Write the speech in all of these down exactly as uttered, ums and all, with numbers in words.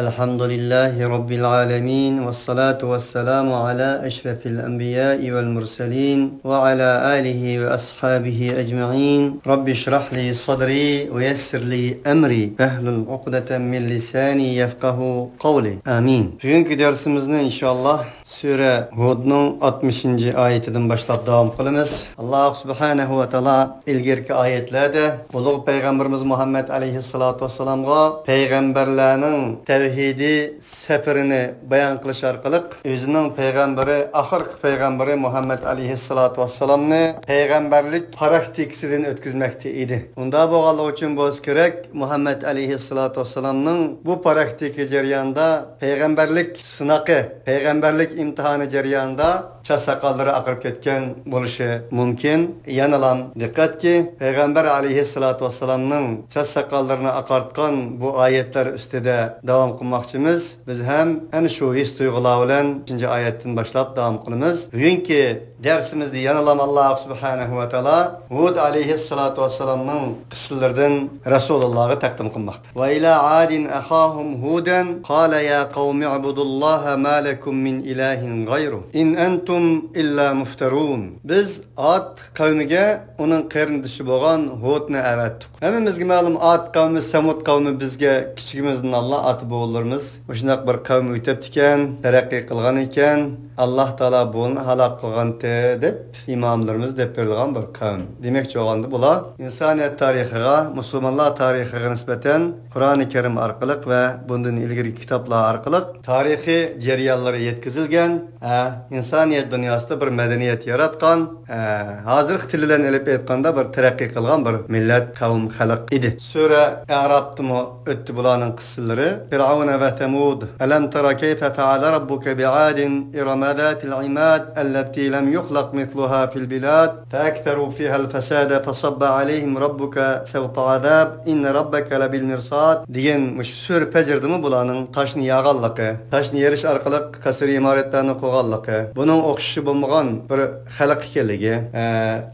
الحمد لله رب العالمين، والصلاة والسلام على أشرف الأنبياء والمرسلين، وعلى آله وأصحابه أجمعين. رب اشرح لي صدري ويسر لي أمري واحلل عقدة من لساني يفقهوا قولي. آمين. بۈگۈنكى دەرسىمىزنى ئىنشائاللاھ سۈرە ھۇدنىڭ ئاتمىشىنچى ئايىتىدىن باشلاپ داۋام قىلىمىز. ئاللاھ سۇبھانەھۇ ۋە تائالا ئىلگىرىكى ئايەتلەردە ئۇلۇغ پەيغەمبىرىمىز مۇھەممەد ئەلەيھىسسالاتۇ ۋەسسالامغا پەيغەمبەرلەرنىڭ تەۋھىدى سەپىرىنى بايان قىلىش ئارقىلىق ئۆزىنىڭ پەيغەمبىرى، ئاخىرقى پەيغەمبىرى مۇھەممەد ئەلەيھىسسالاتۇ ۋەسسالامنى پەيغەمبەرلىك پراكتىكىسىدىن ئۆتكۈزمەكتە ئىدى. ئۇنداق بولغانلىقى ئۈچۈن بولسا كېرەك، مۇھەممەد ئەلەيھىسسالاتۇ ۋەسسالامنىڭ بۇ پراكتىكا جەريانىدا پەيغەمبەرلىك سىنىقى، پەيغەمبەرلىك ئىمتىھانى جەريانىدا چاچ ساقاللىرى ئاقىرىپ كەتكەن بولۇشى مۇمكىن. يەنىلام دىققەتكى، پەيغەمبەر ئەلەيھىسسالاتۇ ۋەسسالامنىڭ چاچ ساقاللىرىنى ئاقارتقان بۇ ئايەتلەر ئۈستىدە داۋام قىلماقچىمىز. بىز ھەم ئەنە شۇ ھېس تۇيغۇلار بىلەن ئۈچىنچى ئايەتتىن باشلاپ داۋام قىلىمىز. بۈگۈنكى دەرسىمىزدە يەنىلام ئاللاھ سۇبھانەھۇ ۋە تائالا ھۇد ئەلەيھىسسالاتۇ ۋەسسالامنىڭ قىسسىلىرىدىن رەسۇلۇللاھقا تەقدىم قىلماقتا. وإلى عاد أخاهم هودا قال يا قوم اعبدوا الله ما لكم من إله غيره إن أنتم إلا مفترون. بىز ئاد قەۋمىگە ئۇنىڭ قېرىندىشى بولغان ھۇدنى ئەۋەتتۇق. ھەممىمىزگە مەلۇم، ئاد قەۋمى، سەمۇد قەۋمى بىزگە كىچىكىمىزدىن ئاللا ئاتا-بوۋىلىرىمىز مۇشۇنداق بىر قەۋم ئۆتۈپتىكەن، تەرەققىي قىلغان ئىكەن، ئاللا تائالا بۇنى ھالاك قىلغانتى دەپ ئىماملىرىمىز دەپ بېرىدىغان بىر قەۋم. دېمەكچى بولغاندا بۇلار ئىنسانىيەت تارىخىغا، مۇسۇلمانلار تارىخىغا نىسبەتەن قۇرئانى كەرىم ئارقىلىق ۋە بۇندىن ئىلگىرىكى كىتابلار ئارقىلىق تارىخىي جەريانلىرى يەتكۈزۈلگەن، ھە، ئىنسانىيەت دۇنياسىدا بىر مەدەنىيەت ياراتقان، ھە، ھازىرقى تىل بىلەن ئېلىپ ئېيتقاندا بىر تەرەققىي قىلغان بىر مىللەت، قەۋم، خەلق ئىدى. سۈرە ئەرافتىمۇ ئۆتتى بۇلارنىڭ قىسسىلىرى. فرعون وثمود. ألم تر كيف فعل ربك بعاد إرم ذات العماد التي لم يخلق مثلها في البلاد فأكثروا فيها الفساد فصب عليهم ربك سوط عذاب إن ربك لبالمرصاد دېگەن مۇشۇ سۈرە پەجردىمۇ بۇلارنىڭ تاشنى ياغانلىقى، تاشنى يېرىش ئارقىلىق قەسىر ئىمارەتلەرنى قۇرغانلىقى، بۇنىڭ ئوخشىشى بولمىغان بىر خەلق ئىكەنلىكى، ئە،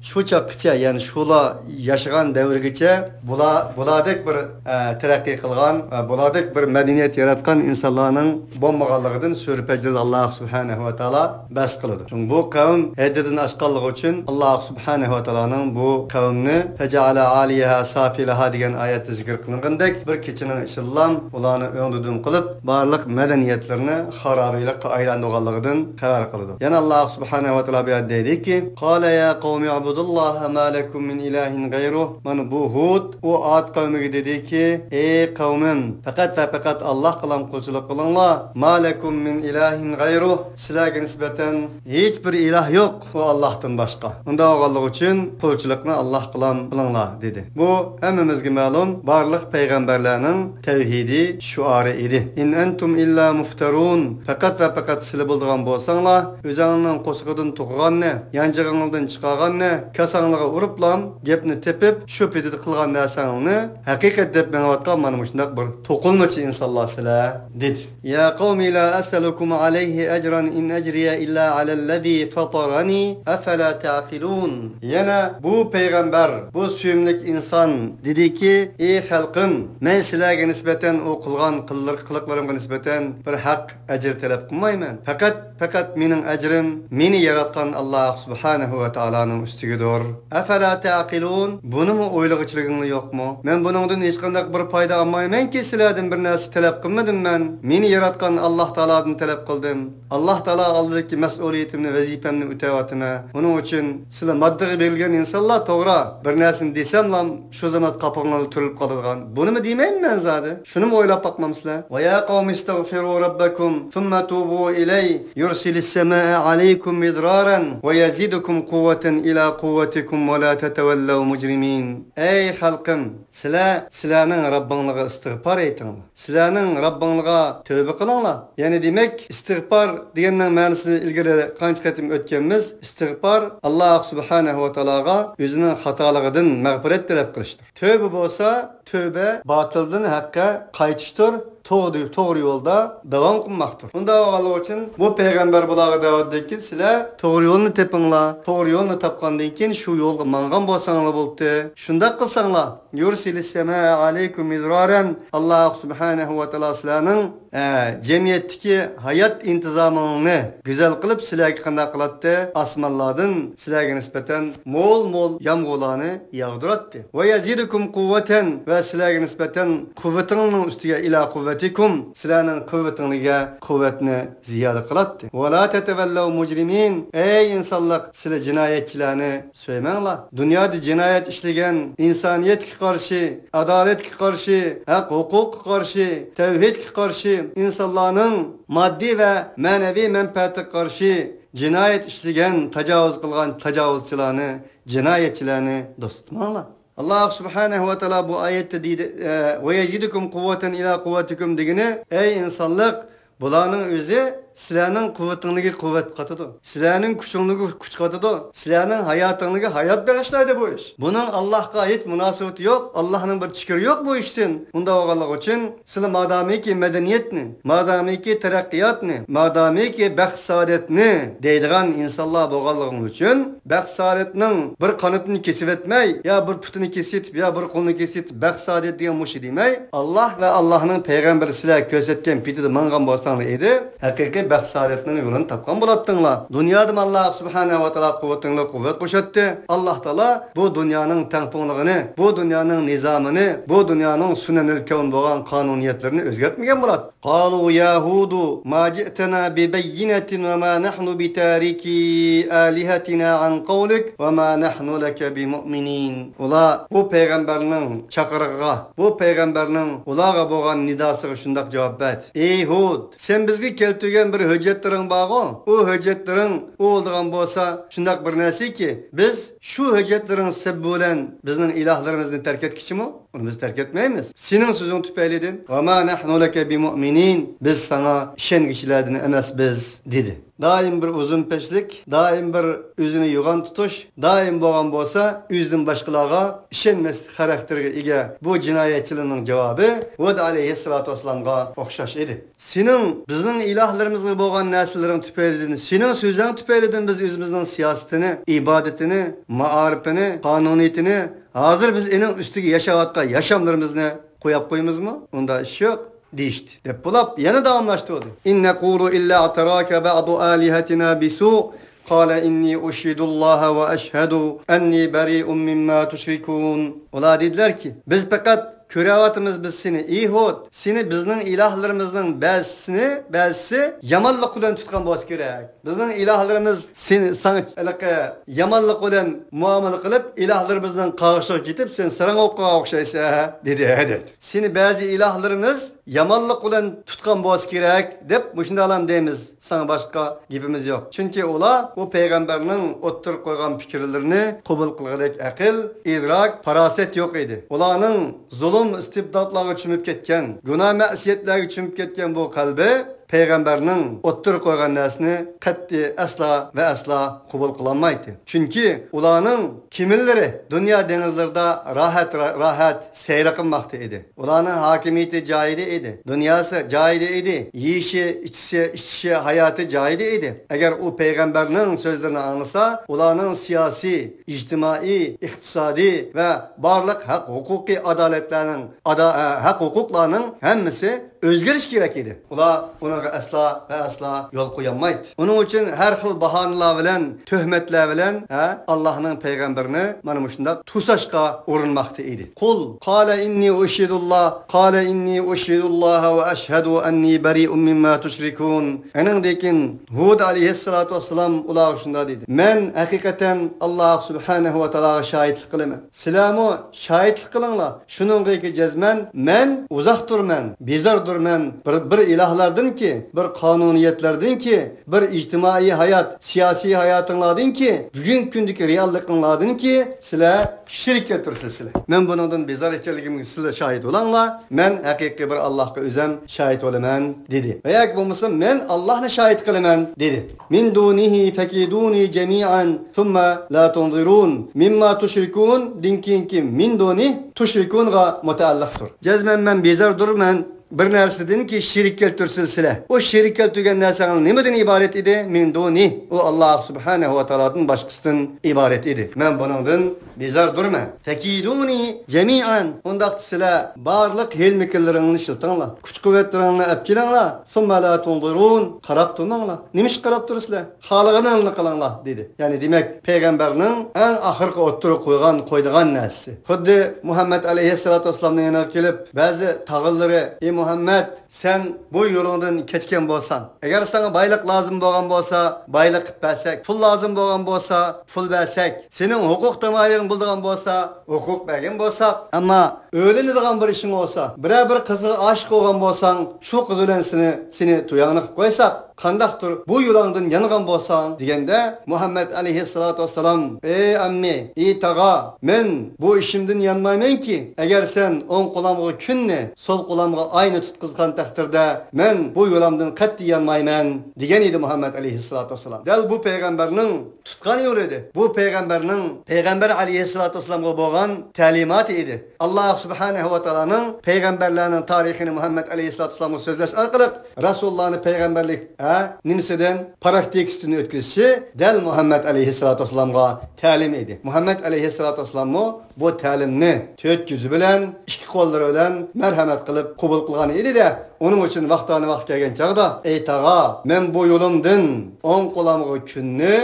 شۇ چاغقىچە، يەنى شۇلار ياشىغان دەۋرگىچە بۇلار، بۇلاردەك بىر، ئە، تەرەققىي قىلغان، ئە، بۇلاردەك بىر مەدەنىيەت ياراتقان ئىنسانلارنىڭ بولمىغانلىقىدىن سۈرە پەجردە ئاللاھ سۇبھانەھۇ ۋە تائالا بەھس قىلىدۇ. چۈنكى بۇ قەۋم ھەددىدىن ئاشقانلىقى ئۈچۈن ئاللاھ سۇبھانەھۇ ۋە تائالانىڭ بۇ قەۋمنى فجعل عاليها سافلها دېگەن ئايەتتە زىكىر قىلىنغىنىدەك بىر كېچىنىڭ ئىچىدىلا ئۇلارنى ئۆڭدۈدۈن قىلىپ، بارلىق مەدەنىيەتلىرىنى خارابىلىققا ئايلاندۇرغانلىقىدىن خەۋەر قىلىدۇ. يەنە ئاللاھ سۇبھانەھۇ ۋە تائالا بۇ يەردە دەيدۇكى، قال يا قوم اعبدوا الله ما لكم من إله غيره. مانا بۇ ھۇد ئۇ ئاد قەۋمىگە دېدىكى، ئەي قەۋمىم، پەقەت ۋە پەقەت ئاللاھقىلا قۇلچىلىق قىلىڭلار. ما لكم من إله غيره. سىلەرگە نىسبەتەن ھېچ بىر ئىلاھ يوق ئۇ ئاللاھتىن باشقا. ئۇنداق بولغانلىقى ئۈچۈن قۇلچىلىقنى ئاللاھقىلا قىلىڭلار دېدى. بۇ ھەممىمىزگە مەلۇم بارلىق پەيغەمبەرلەرنىڭ تەۋھىدىي شوئارى ئىدى. إن أنتم إلا مفترون. پەقەت ۋە پەقەت سىلە بولىدىغان بولساڭلار، ئۆزەڭنىڭ قورسىقىدىن تۇغقاننى، يانچۇقىڭدىن چىقارغاننى، كاساڭلىغا ئۇرۇپلام گەپنى تېپىپ، شۇ پېتىدە قىلغان نەرسەڭنى ھەقىقەت دەپ مېڭىۋاتقان مانا مۇشۇنداق بىر توقۇلمىچى ئىنسانلار سىلەر، دېدى. يا قوم لا أسألكم عليه أجرا إن أجري إلا على الذي فطرني أفلا تعقلون. يەنە بۇ پەيغەمبەر، بۇ سۆيۈملۈك ئىنسان دېدىكى، ئى خەلقىم، مەن سىلەرگە نىسبەتەن ئۇ قىلغان قىللىق-، قىلىقلىرىمغا نىسبەتەن بىر ھەق ئەجىر تەلەپ قىلمايمەن. پەقەت، پەقەت مېنىڭ ئەجرىم مېنى ياراتقان ئاللاھ سۇبھانەھۇ ۋە تائالانىڭ ئۈستىگىدۇر. أفلا تعقلون. بۇنىمۇ ئويلىغۇچىلىكىڭلار يوقمۇ؟ مەن بۇنىڭدىن ھېچقانداق بىر پايدا ئالمايمەنكى، سىلەردىن بىر نەرسە تەلەپ قىلمىدىم مەن. مېنى ياراتقان ئاللاھ تائالادىن تەلەپ قىلدىم. ئاللاھ تائالا ئالدىدىكى مەسئۇلىيىتىمنى، ۋەزىپەمنى ئۆتەۋاتىمەن. ئۇنىڭ ئۈچۈن سىلەر ماددىغا بېرىلگەن ئىنسانلار، توغرا، بىر نەرسىنى دېسەملا شۇ زاماندا قاپىقىڭلار تۈرۈلۈپ قالىدىغان. بۇنىمۇ دېمەيمەن زادى. شۇنىمۇ ئويلاپ باقمامسىلەر؟ ويا قوم استغفروا ربكم ثم توبوا إليه يرسل السماء عليكم مدرارا ويزدكم قوة إلى قوتكم ولا تتولوا مجرمين. ئەي خەلقىم، سىلەر سىلەرنىڭ رەببىڭلارغا ئىستىغپار ئېيتىڭلار. سىلەرنىڭ رەببىڭلارغا تۆۋبە قىلىڭلار. يەنى دېمەك، ئىستىغپار دېگەننىڭ مەنىسىنى ئىلگىرى قانچە قېتىم ئۆتكەنمىز. ئىستىغپار، ئاللاھ سۇبھانەھۇ ۋە تائالاغا ئۆزىنىڭ خاتالىقىدىن مەغپىرەت تەلەپ قىلىشتۇر. تۆۋبە بولسا، تۆۋبە، باتىلدىن ھەققە قايتىشتۇر، توغرا، توغرا يولدا داۋام قىلماقتۇر. ئۇنداق بولغانلىقى ئۈچۈن بۇ پەيغەمبەر بۇلارغا دەۋەتتىكى، سىلەر توغرا يولنى تېپىڭلار، توغرا يولنى تاپقاندىن كېيىن شۇ يولغا ماڭغان بولساڭلار بولدى. شۇنداق قىلساڭلار، يۇرسىلىس سەمائە ئەلەيكۇم مىدرارەن، ئاللاھ سۇبھانەھۇ ۋە تائالا سىلەرنىڭ ئە، جەمئىيەتتىكى ھايات ئىنتىزامىڭنى گۈزەل قىلىپ، سىلەرگە قانداق قىلاتتى؟ ئاسمانلاردىن سىلەرگە نىسبەتەن مول-مول يامغۇرلارنى ياغدۇراتتى. ۋە يەزىدۇكۇم قۇۋۋەتەن، ۋە سىلەرگە نىسبەتەن قۇۋۋىتىڭنىڭ ئۈستىگە، ئىلا قۇۋۋەتىكۇم، سىلەرنىڭ قۇۋۋىتىڭلىگە قۇۋۋەتنى زىيادە قىلاتتى. ۋە لا تەتەۋەللەۋ مۇجرىمىن، ئەي ئىنسانلىق، سىلەر جىنايەتچىلەرنى سۆيمەڭلار. دۇنيادا جىنايەت ئىشلىگەن، ئىنسانىيەتكە قارشى، ئادالەتكە قارشى، ھەق ھوقۇققا قارشى، تەۋھىدكە قارشى ئىنسانلارنىڭ ماددىي ۋە مەنىۋى مەنپەئەتىگە قارشى جىنايەت ئىشلىگەن، تاجاۋۇز قىلغان تاجاۋۇزچىلارنى، جىنايەتچىلەرنى دوست تۇتماڭلار. ئاللاھ سۇبھانەھۇ ۋە تائالا بۇ ئايەتتە دېدى، ئە، «ۋە يەزىدكۇم قۇۋۋەتەن ئىلا قۇۋۋەتىكۇم» دېگىنى، ئەي ئىنسانلىق، بۇلارنىڭ ئۆزى سىلەرنىڭ قۇۋۋىتىڭلىكى قۇۋۋەت قاتىدۇ. سىلەرنىڭ كۈچۈڭلىكى كۈچ قاتىدۇ. سىلەرنىڭ ھاياتىڭلىكى ھايات بېغىشلايدۇ بۇ ئىش. بۇنىڭ ئاللاھقا ھېچ مۇناسىۋىتى يوق. ئاللاھنىڭ بىر چېكىرى يوق بۇ ئىشتىن. ئۇنداق بولغانلىقى ئۈچۈن سىلەر مادامىكى مەدەنىيەتنى، مادامىكى تەرەققىياتنى، مادامىكى بەخت-سائادەتنى دەيدىغان ئىنسانلار بولغانلىقىڭ ئۈچۈن، بەخت-سائادەتنىڭ بىر قانىتىنى كېسىۋەتمەي، يا بىر پۇتىنى كېسىۋېتىپ، يا بىر قولىنى كېسىۋېتىپ، بەخت-سائادەت دېگەن مۇشۇ دېمەي، ئاللاھ ۋە ئاللاھنىڭ پەيغەمبىرى سىلەرگە كۆرسەتكەن پېتىدە ماڭغان بولساڭلار ئىدى، ھەقىقىي بەخت-سائادەتنىڭ يولىنى تاپقان بولاتتىڭلار. دۇنيادىمۇ ئاللاھ سۇبھانەھۇ ۋە تائالا قۇۋۋىتىڭلارغا قۇۋۋەت قوشاتتى. ئاللاھ تائالا بۇ دۇنيانىڭ تەڭپۇڭلۇقىنى، بۇ دۇنيانىڭ نىزامىنى، بۇ دۇنيانىڭ سۇنەنىل كەۋن بولغان قانۇنىيەتلىرىنى ئۆزگەرتمىگەن بولاتتى. قالوا يا هود ما جئتنا ببينة وما نحن بتاركي آلهتنا عن قولك وما نحن لك بمؤمنين. ئۇلار بۇ پەيغەمبەرنىڭ چاقىرىقىغا، بۇ پەيغەمبەرنىڭ ئۇلارغا بولغان نىداسىغا شۇنداق جاۋاب بەردى: «ئەي ھود، سەن بىزگە كەلتۈرگەن بىر ھۆججەتلىرىڭ بارغۇ؟ ئۇ ھۆججەتلىرىڭ ئۇ بولىدىغان بولسا شۇنداق بىر نەرسىكى، بىز شۇ ھۆججەتلىرىڭ سەۋەبى بىلەن بىزنىڭ ئىلاھلىرىمىزنى تەرك ئەتكۈچىمۇ؟ ئۇنى بىز تەرك ئەتمەيمىز. سېنىڭ سۆزۈڭ تۈپەيلىدىن. وما نحن لك بمؤمنين. بىز ساڭا ئىشەنگۈچىلەردىن ئەمەس بىز» دېدى. دائىم بىر ئۇزۇن پەشلىك، دائىم بىر ئۆزىنى يوغان تۇتۇش، دائىم بولغان بولسا ئۆزىدىن باشقىلارغا ئىشەنمەسلىك خاراكتېرىگە ئىگە بۇ جىنايەتچىلەرنىڭ جاۋابى ھۇد ئەلەيھىسسالاتۇ ۋەسسالامغا ئوخشاش ئىدى. سېنىڭ بىزنىڭ ئىلاھلىرىمىزغا بولغان نەرسىلىرىڭ تۈپەيلىدىن، سېنىڭ سۆزۈڭ تۈپەيلىدىن بىز ئۆزىمىزنىڭ سىياسىتىنى، ئىبادىتىنى، مائارىپىنى، قانۇنىيىتىنى، ھازىر بىز ئېنىڭ ئۈستىگە ياشاۋاتقان ياشاملىرىمىزنى قويۇپ قويىمىزمۇ؟ ئۇنداق ئىش يوق، دېيىشتى. دەپ بولاپ يەنە داۋاملاشتۇردى. إن نقول إلا اعتراك بعض آلهتنا بسوء قال إني أشهد الله وأشهد أني بريء مما تشركون. ئۇلار دېدىلەركى، بىز پەقەت كۆرۈۋاتىمىز بىز سېنى، ئى ھود، سېنى بىزنىڭ ئىلاھلىرىمىزنىڭ بەزىسىنى، بەزىسى يامانلىق بىلەن تۇتقان بولسا كېرەك. بىزنىڭ ئىلاھلىرىمىز سېنى، ساڭا ھېلىقى يامانلىق بىلەن مۇئامىلە قىلىپ، ئىلاھلىرىمىزنىڭ قاغىشىغا كېتىپ، سەن ساراڭ ئوقىغا ئوخشايسەن، دېدى، دەيدۇ. سېنى بەزى ئىلاھلىرىمىز يامانلىق بىلەن تۇتقان بولسا كېرەك، دەپ مۇشۇنداقلام دەيمىز. ساڭا باشقا گېپىمىز يوق. چۈنكى ئۇلار بۇ پەيغەمبەرنىڭ ئوتتۇرىغا قويغان پىكىرلىرىنى قوبۇل قىلغۇدەك ئەقىل، ئىدراك، پاراسەت يوق ئىدى. ئۇلارنىڭ زۇلۇم، ئىستىبداتلارغا چۆمۈپ كەتكەن، گۇناھ، مەسىيەتلەرگە چۆمۈپ كەتكەن بۇ قەلبى پەيغەمبەرنىڭ ئوتتۇرىغا قويغان نەرسىنى قەتئىي ئەسلا ۋە ئەسلا قوبۇل قىلالمايتتى. چۈنكى ئۇلارنىڭ كېمىلىرى دۇنيا دېڭىزلىرىدا راھەت، راھەت سەيلە قىلماقتا ئىدى. ئۇلارنىڭ ھاكىمىيىتى جايىدا ئىدى، دۇنياسى جايىدا ئىدى، يېيىشى، ئىچىشى، ئىچىشى، ھاياتى جايىدا ئىدى. ئەگەر ئۇ پەيغەمبەرنىڭ سۆزلىرىنى ئاڭلىسا، ئۇلارنىڭ سىياسىي، ئىجتىمائىي، ئىقتىسادىي ۋە بارلىق ھەق ھوقۇقىي ئادالەتلەرنىڭ، ئادا-، ھەق ھوقۇقلارنىڭ ھەممىسى ئۆزگىرىش كېرەك ئىدى. ئۇلار ئۇنىڭغا ئەسلا ۋە ئەسلا يول قويالمايتتى. ئۇنىڭ ئۈچۈن ھەر خىل باھانىلەر بىلەن، تۆھمەتلەر بىلەن، ھە، ئاللاھنىڭ پەيغەمبىرىنى مانا مۇشۇنداق توساشقا ئۇرۇنماقتا ئىدى. قل قال إني أشهد الله، قال إني أشهد الله وأشهد أني بريء مما تشركون. ئېنىڭدىن كېيىن ھۇد ئەلەيھىسسالاتۇ ۋەسسالام ئۇلارغا شۇنداق دېدى: مەن ھەقىقەتەن ئاللاھ سۇبھانەھۇ ۋە تائالاغا شاھىتلىق قىلىمەن. سىلەرمۇ شاھىتلىق قىلىڭلار. شۇنىڭغىكى جەزمەن مەن ئۇزاق تۇرىمەن، بىزار مەن بىر، بىر ئىلاھلاردىنكى، بىر قانۇنىيەتلەردىنكى، بىر ئىجتىمائىي ھايات، سىياسىي ھاياتىڭلاردىنكى، بۈگۈنكى كۈندىكى رېئاللىقىڭلاردىنكى سىلەر شېرىك كەلتۈرىسىلەر سىلەر. مەن بۇنىڭدىن بىزار ئىكەنلىكىمگە سىلەر شاھىت بولۇڭلار. مەن ھەقىقىي بىر ئاللاھقا ئۆزەم شاھىت بولىمەن، دېدى. ۋە ياكى بولمىسا، مەن ئاللاھنى شاھىت قىلىمەن، دېدى. من دونه فكيدوني جميعا ثم لا تنظرون. مما تشركون دىن كېيىنكى من دونه تشركون غا مۇتەئەللىقتۇر. جەزمەن مەن بىزاردۇرمەن بىر نەرسىدىنكى شېرىك كەلتۈرسىلەر سىلەر. ئۇ شېرىك كەلتۈرگەن نەرسەڭ نېمىدىن ئىبارەت ئىدى؟ من دونه. ئۇ ئاللاھ سۇبھانەھۇ ۋە تائالادىن باشقىسىدىن ئىبارەت ئىدى. مەن بۇنىڭدىن بىزاردۇرمەن. فكيدوني جميعا. ئۇنداقتا سىلەر بارلىق ھىيلە-مىكىرلىرىڭلارنى ئىشلىتىڭلار. كۈچ-قۇۋۋەتلىرىڭلارنى ئەپ كېلىڭلار. ثم لا تنظرون. قاراپ تۇرماڭلار. نېمىشقا قاراپ تۇرىسىلەر؟ خالىغىنىڭلارنى قىلىڭلار، دېدى. يەنى دېمەك، پەيغەمبەرنىڭ ئەڭ ئاخىرقى ئوتتۇرىغا قويغان، قويىدىغان نەرسىسى. خۇددى مۇھەممەد ئەلەيھىسسالاتۇ ۋەسسالامنىڭ يېنىغا كېلىپ، بەزى تاغىلىرى، ئى مۇھەممەد، سەن بۇ يولۇڭدىن كەچكەن بولساڭ، ئەگەر ساڭا بايلىق لازىم بولغان بولسا، بايلىق قىلىپ بەرسەك، پۇل لازىم بولغان بولسا، پۇل بەرسەك، سېنىڭ ھوقۇق داۋايىڭ بولىدىغان بولسا، ھوقۇق بەرگەن بولساق، ئەمما ئۆيلىنىدىغان بىر ئىشىڭ بولسا، بىرەر بىر قىزغا ئاشىق بولغان بولساڭ، شۇ قىز بىلەن سېنى، سېنى تۇياقنى قىلىپ قويساق، قانداقتۇر بۇ يولۇڭدىن يانغان بولساڭ، دېگەندە، مۇھەممەد ئەلەيھىسسالاتۇ ۋەسسالام، ئى ئەممى، ئى تاغا، مەن بۇ ئىشىمدىن يانمايمەنكى، ئەگەر سەن ئوڭ قولۇمغا كۈننى، سول قولۇمغا ئاينى تۇتقۇزغان تەقدىردە، مەن بۇ يولۇمدىن قەتئىي يانمايمەن، دېگەن ئىدى مۇھەممەد ئەلەيھىسسالاتۇ ۋەسسالام. دەل بۇ پەيغەمبەرنىڭ تۇتقان يولى ئىدى. بۇ پەيغەمبەرنىڭ، پەيغەمبەر ئەلەيھىسسالاتۇ ۋەسسالامغا بولغان تەلىماتى ئىدى. ئاللاھ سۇبھانەھۇ ۋە تائالانىڭ پەيغەمبەرلەرنىڭ تارىخىنى مۇھەممەد ئەلەيھىسسالاتۇ ۋەسسالامغا سۆزلەش ئارقىلىق رەسۇلۇللانى پەيغەمبەرلىك، ھە، نېمىسىدىن، پراكتىكىسىدىن ئۆتكۈزۈشى دەل مۇھەممەد ئەلەيھىسسالاتۇ ۋەسسالامغا تەلىم ئىدى. مۇھەممەد ئەلەيھىسسالاتۇ ۋەسسالاممۇ بۇ تەلىمنى تۆت كۆزى بىلەن، ئىككى قوللىرى بىلەن مەرھەمەت قىلىپ قوبۇل قىلغان ئىدى-دە، ئۇنىڭ ئۈچۈن ۋاقتانى ۋاقتى كەلگەن چاغدا، ئەي تاغا، مەن بۇ يولۇمدىن ئوڭ قولۇمغا كۈننى،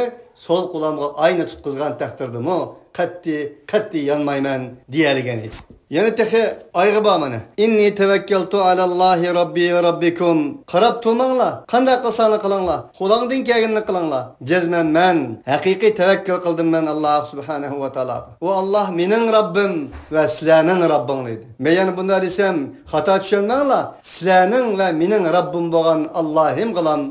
سول قولۇمغا ئاينى تۇتقۇزغان تەقدىردىمۇ قەتئىي، قەتئىي يانمايمەن، دېيەلىگەن ئىدى. يەنە تېخى ئايىغى بار مانا. إني توكلت على الله ربي وربكم. قاراپ تۇرماڭلار، قانداق قىلساڭلار قىلىڭلار، قولۇڭدىن كەلگىنىنى قىلىڭلار. جەزمەن مەن ھەقىقىي تەۋەككۈل قىلدىم مەن ئاللاھ سۇبھانەھۇ ۋە تائالاغا. ئۇ ئاللاھ مېنىڭ رەببىم ۋە سىلەرنىڭ رەببىڭلار ئىدى. مەن يەنە بۇنداق دېسەم، خاتا چۈشەنمەڭلار. سىلەرنىڭ ۋە مېنىڭ رەببىم بولغان ئاللاھىمغىلام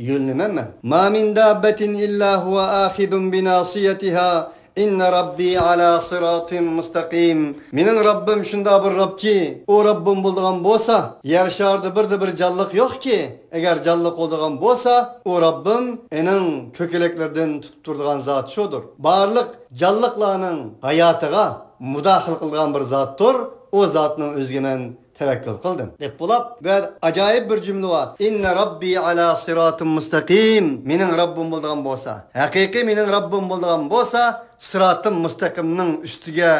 يۆلىنىمەن مەن. ما من دابة إلا هو آخذ بناصيتها إن ربي على صراط مستقيم. مېنىڭ رەببىم شۇنداق بىر رەبكى، ئۇ رەببىم بولىدىغان بولسا، يەر شارىدا بىردە بىر جانلىق يوقكى، ئەگەر جانلىق بولىدىغان بولسا، ئۇ رەببىم ئېنىڭ كۆكرەكلىرىدىن تۇتۇپ تۇرىدىغان زات شۇدۇر. بارلىق جانلىقلارنىڭ ھاياتىغا مۇداخىلە قىلىدىغان بىر زاتتۇر، ئۇ زاتنىڭ ئۆزىگە مەن تەۋەككۈل قىلدىم، دەپ بولۇپ، بۇ يەردە ئاجايىپ بىر جۈملە بار. إن ربي على صراط مستقيم. مېنىڭ رەببىم بولىدىغان بولسا، ھەقىقىي مېنىڭ رەببىم بولىدىغان بولسا، سىراتىم مۇستەقىمنىڭ ئۈستىگە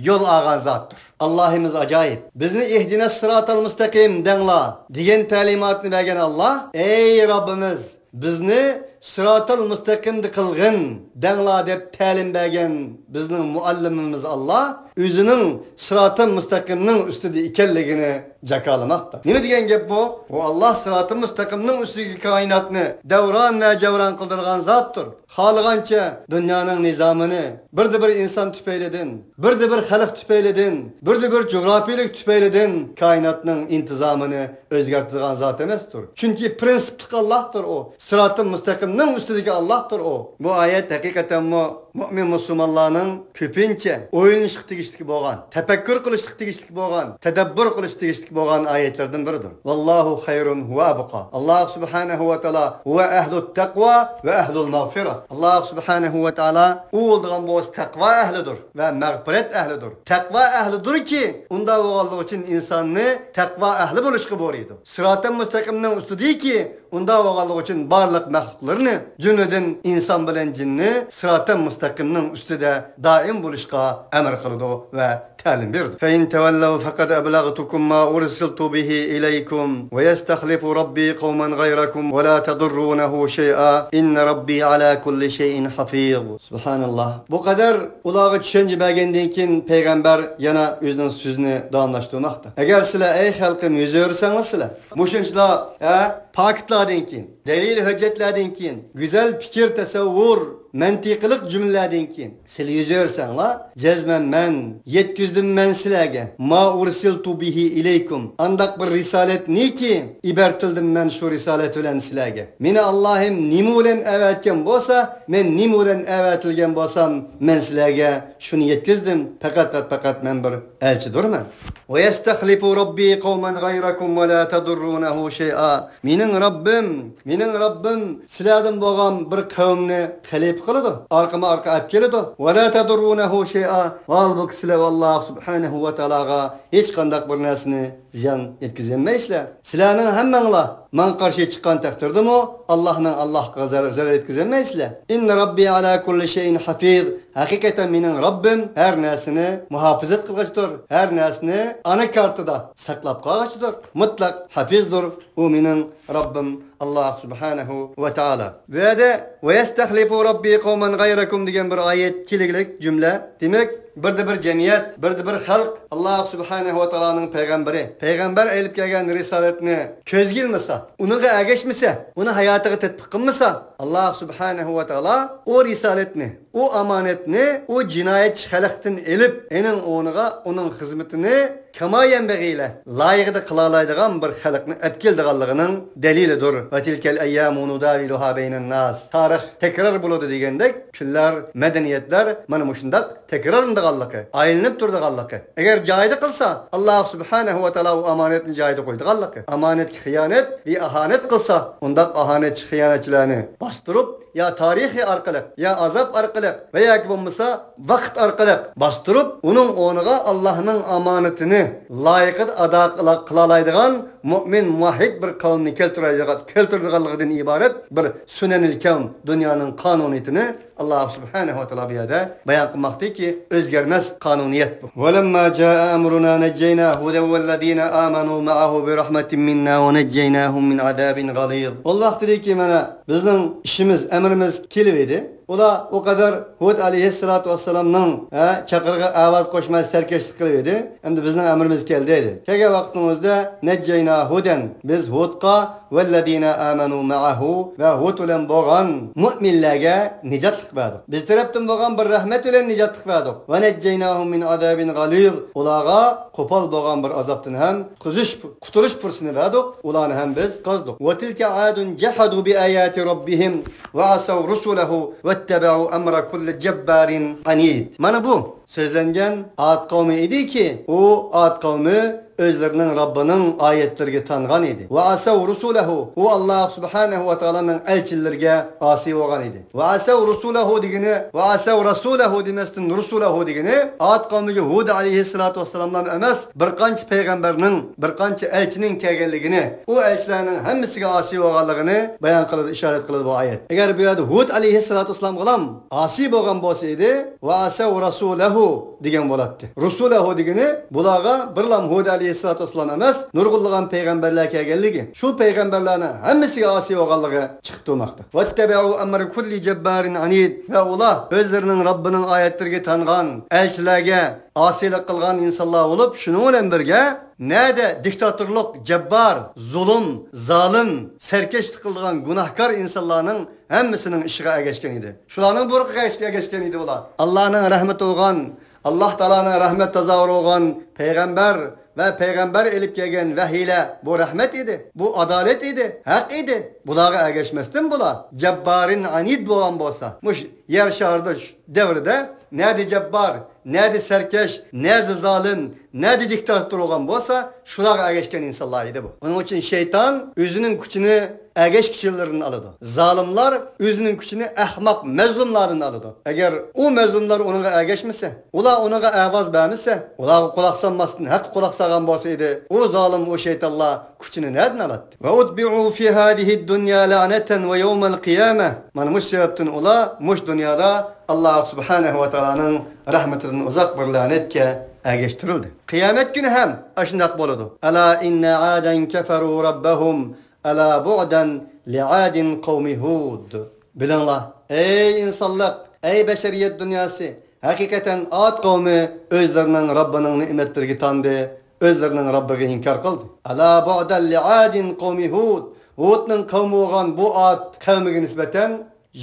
يول ئالغان زاتتۇر. ئاللاھىمىز ئاجايىپ. بىزنى اهدنا الصراط المستقيم دەڭلار دېگەن تەلىماتنى بەرگەن ئاللاھ، ئەي رەببىمىز، بىزنى سىراتىل مۇستەقىمدا قىلغىن دەڭلار دەپ تەلىم بەرگەن بىزنىڭ مۇئەللىمىمىز ئاللاھ ئۆزىنىڭ سىراتىل مۇستەقىمنىڭ ئۈستىدە ئىكەنلىكىنى جاكارلىماقتا. نېمە دېگەن گەپ بۇ؟ ئۇ ئاللاھ سىراتىل مۇستەقىمنىڭ ئۈستىگە كائىناتنى دەۋران ۋە جەۋران قىلدۇرغان زاتتۇر. خالىغانچە دۇنيانىڭ نىزامىنى، بىردە بىر ئىنسان تۈپەيلىدىن، بىردە بىر خەلق تۈپەيلىدىن، بىردە بىر جۇغراپىيىلىك تۈپەيلىدىن كائىناتنىڭ ئىنتىزامىنى ئۆزگەرتىدىغان زات ئەمەستۇر. چۈنكى پرىنسىپلىق ئاللاھتۇر ئۇ. سىراتىل مۇستەقىمنىڭ ئۈستىدىكى ئاللاھتۇر ئۇ. بۇ ئايەت ھەقىقەتەنمۇ مۆمىن مۇسۇلمانلارنىڭ كۆپىنچە ئويلىنىشقا تېگىشلىك بولغان، تەپەككۇر قىلىشقا تېگىشلىك بولغان، تەدەببۇر قىلىشقا تېگىشلىك بولغان ئايەتلەردىن بىرىدۇر. والله خير وأبقى. ئاللاھ سۇبھانەھۇ ۋە تائالا هو أهل التقوى وأهل المغفرة. ئاللاھ سۇبھانەھۇ ۋە تائالا ئۇ بولىدىغان بولسا تەقۋا ئەھلىدۇر ۋە مەغپىرەت ئەھلىدۇر. تەقۋا ئەھلىدۇركى، ئۇنداق بولغانلىقى ئۈچۈن ئىنساننى تەقۋا ئەھلى بولۇشقا بۇيرۇيدۇ. سىراتىل مۇستەقىمنىڭ ئۈستىدىكى، ئۇنداق بولغانلىقى ئۈچۈن بارلىق مەخلۇقلىرىنى، جۈملىدىن ئىنسان بىلەن جىننى سىراتىل مۇستەقىمنىڭ ئۈستىدە دائىم بولۇشقا ئەمر قىلىدۇ ۋە تەلىم بېرىدۇ. فإن تولوا فقد أبلغتكم ما أرسلت به إليكم ويستخلف ربي قوما غيركم ولا تضرونه شيئا إن ربي على كل شيء حفيظ. سۇبھاناللاھ. بۇ قەدەر ئۇلارغا چۈشەنچە بەرگەندىن كېيىن پەيغەمبەر يەنە ئۆزىنىڭ سۆزىنى داۋاملاشتۇرماقتا. ئەگەر سىلەر، ئەي خەلقىم، يۈزۈۋەرسەڭلار سىلەر، مۇشۇنچىلا، ھە، پاكىتلاردىن كېيىن، دەلىل ھۆججەتلەردىن كېيىن، گۈزەل پىكىر تەسەۋۋۇر، مەنتىقىلىق جۈملىلەردىن كېيىن سىلە يۈزۈۋەرسەڭلار، جەزمەن مەن يەتكۈزدۈم مەن سىلەرگە، ما ئۇرسىلتۇ بىھى ئىلەيكۇم، ئانداق بىر رىسالەتنىكى ئىبەرتىلدىم مەن شۇ رىسالەت بىلەن سىلەرگە. مېنى ئاللاھىم نېمە بىلەن ئەۋەتكەن بولسا، مەن نېمە بىلەن ئەۋەتىلگەن بولسام، مەن سىلەرگە شۇنى يەتكۈزدۈم. پەقەت، پەقەت مەن بىر ئەلچىدۇرمەن. ۋەيەستەخلىفۇ رەببى قەۋمەن غەيرەكۇم ۋە لا تەدۇررۇنەھۇ شەيئا. مېنىڭ رەببىم، مېنىڭ رەببىم سىلەردىن بولغان بىر قەۋمنى خەلىپە قىلىدۇ، ئارقىما ئارقا ئەپ كېلىدۇ. ۋە لا تەدۇررۇنەھۇ شەيئا. ھالبۇكى سىلەر ئاللاھ سۇبھانەھۇ ۋە تائالاغا ھېچقانداق بىر نەرسىنى زىيان يەتكۈزەلمەيسىلەر. سىلەرنىڭ ھەممەڭلار ماڭا قارشى چىققان تەقدىردىمۇ، ئاللاھنىڭ، ئاللاھقا زەرەر، زەرەر يەتكۈزەلمەيسىلەر. ئىننە رەببى ئەلا كۇللى شەيئىن ھەفىز. ھەقىقەتەن مېنىڭ رەببىم ھەر نەرسىنى مۇھاپىزەت قىلغۇچىدۇر. ھەر نەرسىنى ئانا كارتىدا ساقلاپ قالغۇچىدۇر. مۇتلەق ھەپىزدۇر. ئۇ مېنىڭ رەببىم ئاللاھ سۇبھانەھۇ ۋە تائالا. بۇ يەردە ۋەيەستەخلىفۇ رەببى قەۋمەن غەيرەكۇم دېگەن بىر ئايەت كېلىگلىك جۈملە. دېمەك، بىردە بىر جەمئىيەت، بىردە بىر خەلق ئاللاھ سۇبھانەھۇ ۋە تائالانىڭ پەيغەمبىرى، پەيغەمبەر ئېلىپ كەلگەن رىسالەتنى كۆزگە ئىلمىسا، ئۇنىڭغا ئەگەشمىسە، ئۇنى ھاياتىغا تەتبىق قىلمىسا، ئاللاھ سۇبھانەھۇ ۋە تائالا ئۇ رىسالەتنى، ئۇ ئامانەتنى ئۇ جىنايەتچى خەلقتىن ئېلىپ، ئېنىڭ ئورنىغا ئۇنىڭ خىزمىتىنى كاما يەنبەغىلە، لايىقىدا قىلالايدىغان بىر خەلقنى ئەپ كېلىدىغانلىقىنىڭ دەلىلىدۇر. ۋە تىلكەل ئەييامۇ نۇداۋىلۇھا بەينەن ناس. تارىخ تەكرار بولىدۇ دېگەندەك، كۈنلەر، مەدەنىيەتلەر مانا مۇشۇنداق تەكرارلىنىدىغانلىقى، ئايلىنىپ تۇرىدىغانلىقى. ئەگەر جايىدا قىلسا، ئاللاھ سۇبھانەھۇ ۋە تائالا ئۇ ئامانەتنى جايىدا قويىدىغانلىقى. ئامانەتكە خىيانەت، بىئاھانەت قىلسا، ئۇنداق ئاھانەتچى، خىيانەتچىلەرنى باستۇرۇپ، يا تارىخى ئارقىلىق، يا ئازاب ئارقىلىق ۋە ياكى بولمىسا ۋاقىت ئارقىلىق باستۇرۇپ، ئۇنىڭ ئورنىغا ئاللاھنىڭ ئامانىتىنى لايىقىدا ئادا قىلا-، قىلالايدىغان مۆمىن، مۇۋەھھىد بىر قەۋمنى كەلتۈرەيدىغان-، كەلتۈرىدىغانلىقىدىن ئىبارەت بىر سۇنەنىل كەۋن، دۇنيانىڭ قانۇنىيىتىنى ئاللاھ سۇبھانەھۇ ۋە تائالا بۇ يەردە بايان قىلماقتىكى، ئۆزگەرمەس قانۇنىيەت بۇ. ۋەلەمما جائە ئەمرۇنا نەججەينا ھۇدەن ۋەللەزىنە ئامەنۇ مەئەھۇ بىرەھمەتىن مىننا ۋە نەججەيناھۇم مىن ئازابىن غەلىز. ئۇ ۋاقتىدىكى مانا بىزنىڭ ئىشىمىز، ئەمرىمىز كېلىۋىدى. ئۇلار ئۇ قەدەر ھۇد ئەلەيھىسسالاتۇ ۋەسسالامنىڭ، ھە، چاقىرىقىغا ئاۋاز قوشماي سەركەشلىك قىلىۋىدى. ئەمدى بىزنىڭ ئەمرىمىز كەلدى دېدى. كەلگەن ۋاقتىنىڭ ئۆزىدە نەججەينا ھۇدەن، بىز ھۇدقا، ۋەللەزىنە ئامەنۇ مەئەھۇ، ۋە ھۇد بىلەن بولغان مۆمىنلەرگە نىجاتلىق بەردۇق. بىز تەرەپتىن بولغان بىر رەھمەت بىلەن نىجاتلىق بەردۇق. ۋە نەججەيناھۇم مىن ئازابىن غەلىز، ئۇلارغا قوپال بولغان بىر ئازابتىن ھەم قۇتۇلۇش، قۇتۇلۇش پۇرسىتىنى بەردۇق. ئۇلارنى ھەم بىز قازدۇق. ۋە تىلكە ئادۇن جەھەدۇ بىئاياتى رەببىھىم ۋە ئەسەۋ رۇسۇلەھۇ ۋەتتەبەئۇ ئەمرە كۇللى جەببارىن ئەنىد. مانا بۇ سۆزلەنگەن ئاد قەۋمى ئىدىكى، ئۇ ئاد قەۋمى ئۆزلىرىنىڭ رەببىنىڭ ئايەتلىرىگە تانغان ئىدى. ۋە ئەسەۋ رۇسۇلەھۇ، ئۇ ئاللاھ سۇبھانەھۇ ۋە تائالانىڭ ئەلچىلىرىگە ئاسىي بولغان ئىدى. ۋە ئەسەۋ رۇسۇلەھۇ دېگىنى، ۋە ئەسەۋ رەسۇلەھۇ دېمەستىن، رۇسۇلەھۇ دېگىنى ئاد قەۋمىگە ھۇد ئەلەيھىسسالاتۇ ۋەسسالاملا ئەمەس، بىر قانچە پەيغەمبەرنىڭ، بىر قانچە ئەلچىنىڭ كەلگەنلىكىنى، ئۇ ئەلچىلەرنىڭ ھەممىسىگە ئاسىي بولغانلىقىنى بايان قىلىدۇ، ئىشارەت قىلىدۇ بۇ ئايەت. ئەگەر بۇ يەردە ھۇد ئەلەيھىسسالاتۇ ۋەسسالامغىلا ئاسىي بولغان بولسا ئىدى، ۋە ئەسەۋ رەسۇلەھۇ دېگەن بولاتتى. رۇسۇلەھۇ دېگىنى بۇلارغا بىرلا ھۇد ئەلەيھىسسالاتۇ ۋەسسالام ئەمەس، نۇرغۇنلىغان پەيغەمبەرلەر كەلگەنلىكى، شۇ پەيغەمبەرلەرنىڭ ھەممىسىگە ئاسىي بولغانلىقى چىقىپ تۇرماقتا. ۋەتتەبەئۇ ئەمرە كۇللى جەببارىن ئەنىد، ۋە ئۇلار ئۆزلىرىنىڭ رەببىنىڭ ئايەتلىرىگە تانغان ئەلچىلەرگە ئاسىيلىق قىلغان ئىنسانلار بولۇپ، شۇنىڭ بىلەن بىرگە نەدە دىكتاتورلۇق، جەببار، زۇلۇم، زالىم، سەركەشلىك قىلىدىغان گۇناھكار ئىنسانلارنىڭ ھەممىسىنىڭ ئىشىغا ئەگەشكەن ئىدى. شۇلارنىڭ بۇيرۇقىغا ئەگەشكەن ئىدى ئۇلار. ئاللانىڭ رەھمىتى بولغان، ئاللا تائالانىڭ رەھمەت تازاۋۇرى بولغان پەيغەمبەر ۋە پەيغەمبەر ئېلىپ كەلگەن ۋەھىيلەر بۇ رەھمەت ئىدى، بۇ ئادالەت ئىدى، ھەق ئىدى. بۇلارغا ئەگەشمەستىن بۇلار جەببارىن ئەنىد بولغان بولسا، مۇشۇ يەر شارىدا شۇ دەۋردە نەدە جەببار، نەدە سەركەش، نەدە زالىم، نەدە دىكتاتور بولغان بولسا، شۇلارغا ئەگەشكەن ئىنسانلار ئىدى بۇ. ئۇنىڭ ئۈچۈن شەيتان ئۆزىنىڭ كۈچىنى ئەگەشكۈچىلىرىدىن ئالىدۇ. زالىملار ئۆزىنىڭ كۈچىنى ئەخمەق مەزلۇملاردىن ئالىدۇ. ئەگەر ئۇ مەزلۇملار ئۇنىڭغا ئەگەشمىسە، ئۇلار ئۇنىڭغا ئاۋاز بەرمىسە، ئۇلارغا قۇلاق سالماستىن ھەققە قۇلاق سالغان بولسا ئىدى، ئۇ زالىم، ئۇ شەيتانلار كۈچىنى نەدىن ئالاتتى؟ ۋە ئۇتبىئۇ فى ھازىھىد دۇنيا لەنەتەن ۋە يەۋمەل قىيامە. مانا مۇشۇ سەۋەبتىن ئۇلار مۇشۇ دۇنيادا ئاللا سۇبھانەھۇ ۋە تائالانىڭ رەھمىتىدىن ئۇزاق بىر لەنەتكە ئەگەشتۈرۈلدى. قىيامەت كۈنى ھەم ئاشۇنداق بولىدۇ. ئەلا ئىننە ئادەن كەفەرۇ رەببەھۇم ئەلا بۇئدەن لىئادىن قەۋمى ھۇد. بىلىڭلار، ئەي ئىنسانلىق، ئەي بەشەرىيەت دۇنياسى، ھەقىقەتەن ئاد قەۋمى ئۆزلىرىنىڭ رەببىنىڭ نېمەتلىرىگە تاندى، ئۆزلىرىنىڭ رەببىگە ئىنكار قىلدى. ئەلا بۇئدەن لىئادىن قەۋمى ھۇد. ھۇدنىڭ قەۋمى بولغان بۇ ئاد قەۋمىگە نىسبەتەن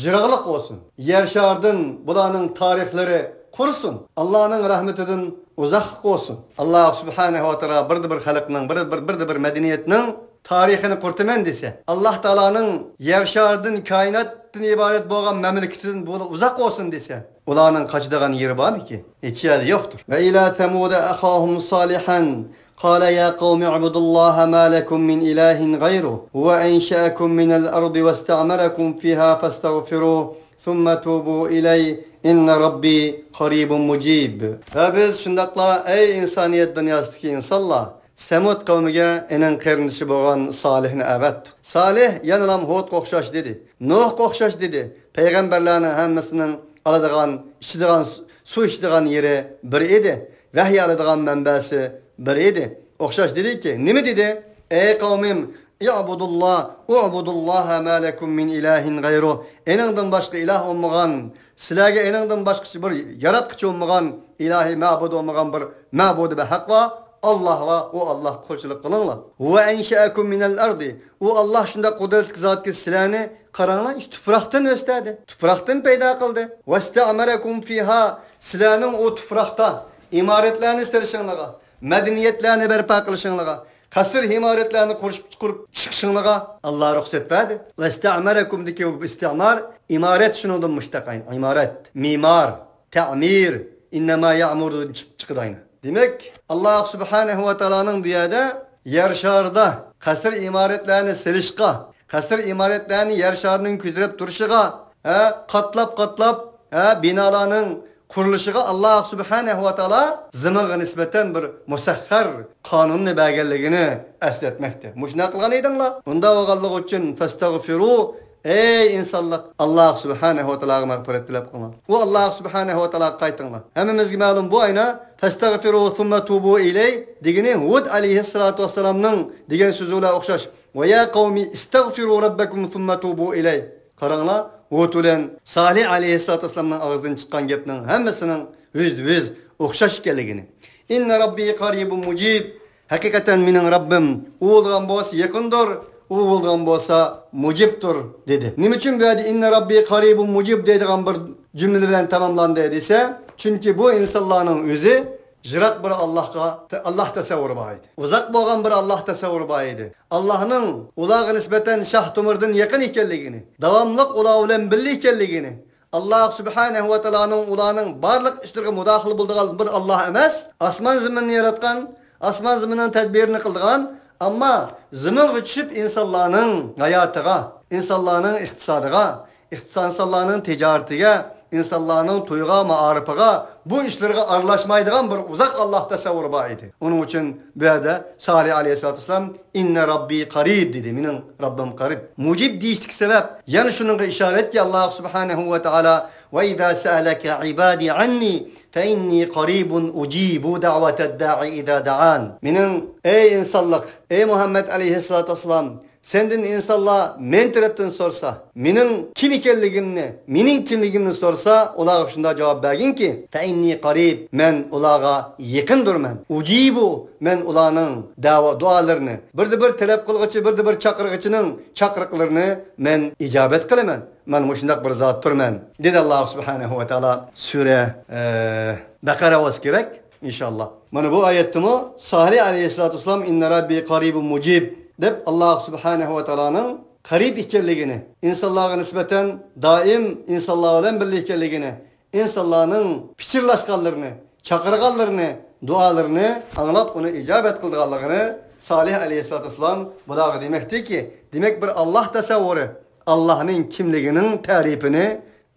يىراقلىق بولسۇن. يەر شارىدىن بۇلارنىڭ تارىخلىرى قۇرۇسۇن. ئاللانىڭ رەھمىتىدىن ئۇزاقلىق بولسۇن. ئاللا سۇبھانەھۇ ۋە تائالا بىردە بىر خەلقنىڭ، بىر، بىر، بىردە بىر مەدەنىيەتنىڭ تارىخىنى قۇرۇتىمەن دېسە، ئاللا تائالانىڭ يەر شارىدىن، كائىناتتىن ئىبارەت بولغان مەملىكىتىدىن بۇ ئۇزاق بولسۇن دېسە، ئۇلارنىڭ قاچىدىغان يېرى بارمىكىن؟ ھېچ يەردە يوقتۇر. وإلى ثمود أخاهم صالحا قال يا قوم اعبدوا الله ما لكم من إله غيره هو أنشأكم من الأرض واستعمركم فيها فاستغفروه ثم توبوا إليه إن ربي قريب مجيب. ۋە بىز شۇنداقلا، ئەي ئىنسانىيەت دۇنياسىدىكى ئىنسانلار، سەمۇد قەۋمىگە ئېنىڭ قېرىندىشى بولغان سالىھنى ئەۋەتتۇق. سالىھ يەنىلام ھۇدقا ئوخشاش دېدى، نۇھقا ئوخشاش دېدى. پەيغەمبەرلەرنىڭ ھەممىسىنىڭ ئالىدىغان، ئىچىدىغان سۇ، سۇ ئىچىدىغان يېرى بىر ئىدى. ۋەھىي ئالىدىغان مەنبەسى بىر ئىدى. ئوخشاش دېدىكى، نېمە دېدى؟ ئەي قەۋمىم، اعبدوا الله، اعبدوا الله ما لكم من إله غيره. ئېنىڭدىن باشقا ئىلاھ بولمىغان، سىلەرگە ئېنىڭدىن باشقىچە بىر ياراتقۇچى بولمىغان، ئىلاھىي مەبۇد بولمىغان بىر مەبۇدى بەھەق بار، ئاللا بار، ئۇ ئاللاغا قۇلچىلىق قىلىڭلار. هو أنشأكم من الأرض. ئۇ ئاللا شۇنداق قۇدرەتلىك زاتكى، سىلەرنى، قاراڭلار، شۇ تۇپراقتىن ئۆستۈردى، تۇپراقتىن پەيدا قىلدى. واستعمركم فيها، سىلەرنىڭ ئۇ تۇپراقتا ئىمارەتلەرنى سېلىشىڭلارغا، مەدەنىيەتلەرنى بەرپا قىلىشىڭلارغا، قەسىر ئىمارەتلەرنى قۇرۇپ، قۇرۇپ چىقىشىڭلارغا ئاللا رۇخسەت بەردى. ۋەستەئمەرەكۇمدىكى بۇ ئىستىئمار، ئىمارەت شۇنىڭدىن مۇشتەق ئاينى. ئىمارەت، مېمار، تەمىر، ئىننەما يەئمۇردىن چىق-، چىقىدۇ ئاينى. دېمەك، ئاللا سۇبھانەھۇ ۋە تائالانىڭ بۇ يەردە يەر شارىدا قەسىر ئىمارەتلەرنى سېلىشقا، قەسىر ئىمارەتلەرنى يەر شارىنىڭ كۆتۈرۈپ تۇرۇشىغا، ھە، قاتلاپ-قاتلاپ، ھە، بىنالارنىڭ قۇرۇلۇشىغا ئاللا سۇبھانەھۇ ۋە تائالا زېمىنغا نىسبەتەن بىر مۇسەخخەر قانۇننى بەرگەنلىكىنى ئەسلەتمەكتە. مۇشۇنداق قىلغان ئىدىڭلار. ئۇنداق بولغانلىقى ئۈچۈن فەستەغفىرۇ، ئەي ئىنسانلىق، ئاللا سۇبھانەھۇ ۋە تائالاغا مەغپىرەت تىلەپ قىلىڭلار. ئۇ ئاللا سۇبھانەھۇ ۋە تائالاغا قايتىڭلار. ھەممىمىزگە مەلۇم بۇ ئاينا فەستەغفىرۇ سۇممە تۇبۇ ئىلەي دېگىنى ھۇد ئەلەيھىسسالاتۇ ۋەسسالامنىڭ دېگەن سۆزى بىلەن ئوخشاش. ۋە يا قەۋمى ئىستەغفىرۇ رەببەكۇم سۇممە تۇبۇ ئىلەي. قاراڭلار، ھۇد بىلەن سالىھ ئەلەيھىسسالاتۇ ۋەسسالامنىڭ ئاغزىدىن چىققان گەپنىڭ ھەممىسىنىڭ يۈزدە يۈز ئوخشاش ئىكەنلىكىنى. ئىننە رەببى قەرىبۇن مۇجىب. ھەقىقەتەن مېنىڭ رەببىم، ئۇ بولغان بولسا يېقىندۇر، ئۇ بولغان بولسا مۇجىبتۇر، دېدى. نېمە ئۈچۈن بۇ يەردە ئىننە رەببى قەرىبۇن مۇجىب دەيدىغان بىر جۈملە بىلەن تاماملاندى دېسە، چۈنكى بۇ ئىنسانلارنىڭ ئۆزى يىراق بىر ئاللاھقا، ئاللاھ تەسەۋۋۇرى بار ئىدى. ئۇزاق بولغان بىر ئاللاھ تەسەۋۋۇرى بار ئىدى. ئاللاھنىڭ ئۇلارغا نىسبەتەن شاھ تومۇردىن يېقىن ئىكەنلىكىنى، داۋاملىق ئۇلار بىلەن بىللە ئىكەنلىكىنى، ئاللاھ سۇبھانەھۇ ۋە تائالانىڭ ئۇلارنىڭ بارلىق ئىشلىرىغا مۇداخىلە بولىدىغان بىر ئاللاھ ئەمەس، ئاسمان زېمىننى ياراتقان، ئاسمان زېمىننىڭ تەدبىرىنى قىلىدىغان، ئەمما زېمىنغا چۈشۈپ ئىنسانلارنىڭ ھاياتىغا، ئىنسانلارنىڭ ئىقتىسادىغا، ئىنسانلارنىڭ تىجارىتىگە، ئىنسانلارنىڭ تويىغا، مائارىپىغا، بۇ ئىشلىرىغا ئارىلاشمايدىغان بىر ئۇزاق ئاللاھ تەسەۋۋۇرى بار ئىدى. ئۇنىڭ ئۈچۈن بۇ يەردە سالىھ ئەلەيھىسسالاتۇ ۋەسسالام ئىننە رەببى قەرىب دېدى، مېنىڭ رەببىم قەرىب. مۇجىب دېيىشتىكى سەۋەب يەنە شۇنىڭغا ئىشارەتكى، ئاللاھ سۇبھانەھۇ ۋە تائالا ۋە ئىزا سەئەلەكە ئىبادى ئەننى فەئىننى قەرىبۇن ئۇجىبۇ دەئۋەتەد دائی ئىزا دەئان. مېنىڭ، ئەي ئىنسانلىق، ئەي مۇھەممەد ئەلەيھىسسالاتۇ ۋەسسالام، سەندىن ئىنسانلار مەن تەرەپتىن سورىسا، مېنىڭ كىم ئىكەنلىكىمنى، مېنىڭ كىملىكىمنى سورىسا، ئۇلارغا شۇنداق جاۋاب بەرگىنكى، فەئىننى قەرىب، مەن ئۇلارغا يېقىندۇرمەن. ئۇجىبۇ، مەن ئۇلارنىڭ دەۋا، دۇئالىرىنى، بىردە بىر تەلەپ قىلغۇچى، بىردە بىر چاقىرغۇچىنىڭ چاقىرىقلىرىنى مەن ئىجابەت قىلىمەن. مەن مۇشۇنداق بىر زاتتۇرمەن، دېدى ئاللاھ سۇبھانەھۇ ۋە تائالا. سۈرە، ئە، بەقەرە بولسا كېرەك. ئىنشاللا. مانا بۇ ئايەتتىمۇ سالىھ ئەلەيھىسسالاتۇ ۋەسسالام، «ئىننە رەببى قەرىبۇن مۇجىب» دەپ، ئاللاھ سۇبھانەھۇ ۋە تائالانىڭ قەرىب ئىكەنلىكىنى، ئىنسانلارغا نىسبەتەن دائىم ئىنسانلار بىلەن بىللە ئىكەنلىكىنى، ئىنسانلارنىڭ پىچىرلاشقانلىرىنى، چاقىرغانلىرىنى، دۇئالىرىنى ئاڭلاپ، ئۇنى ئىجابەت قىلىدىغانلىقىنى سالىھ ئەلەيھىسسالاتۇ ۋەسسالام بۇلارغا دېمەكتىكى، دېمەك، بىر ئاللاھ تەسەۋۋۇرى، ئاللاھنىڭ كىملىكىنىڭ تەرىپىنى